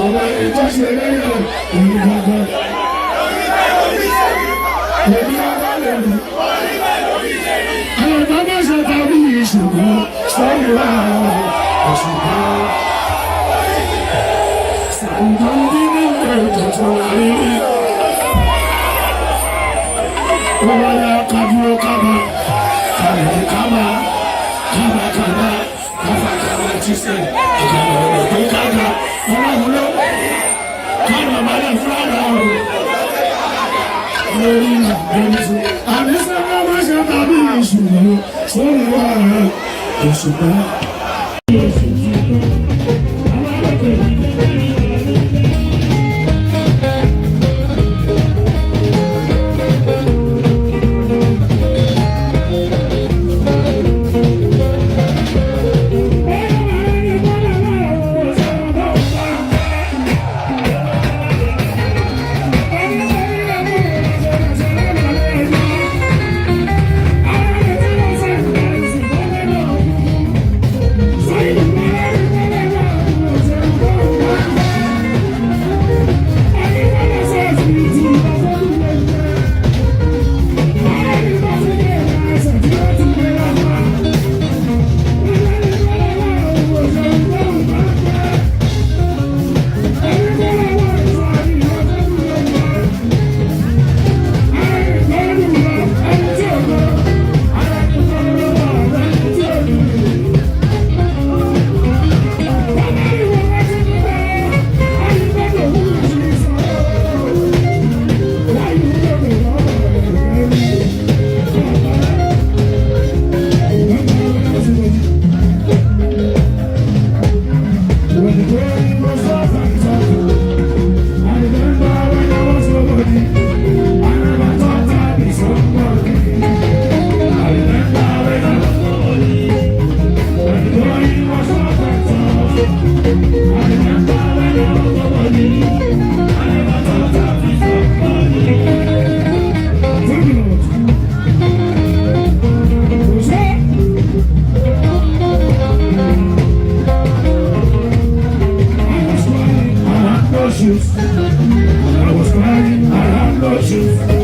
Ọmọ ẹni tó ṣe lẹ́yìn èyí gbàgbọ́. Èmi ọba lè rí. Àwọn bàbá ṣe tàbí ìṣòro sọ́yìn wá òṣùpá. Sàǹdà nínú ẹ̀jọ̀ rí. Wọ́n yá kábúrò kábà, kàwé kábà, kábà kábà, káfà kábà jíṣẹ́, ìkànnì ọ̀rọ̀ tó kábà, ọlọ́run ló kábà balẹ̀ fúlàdà ọ̀rọ̀. Lórí ìgbẹ́ni àní sẹ́wọ́n máa ṣe tàbí ìṣòro sórí wà òṣùpá. I was crying, I had no shoes.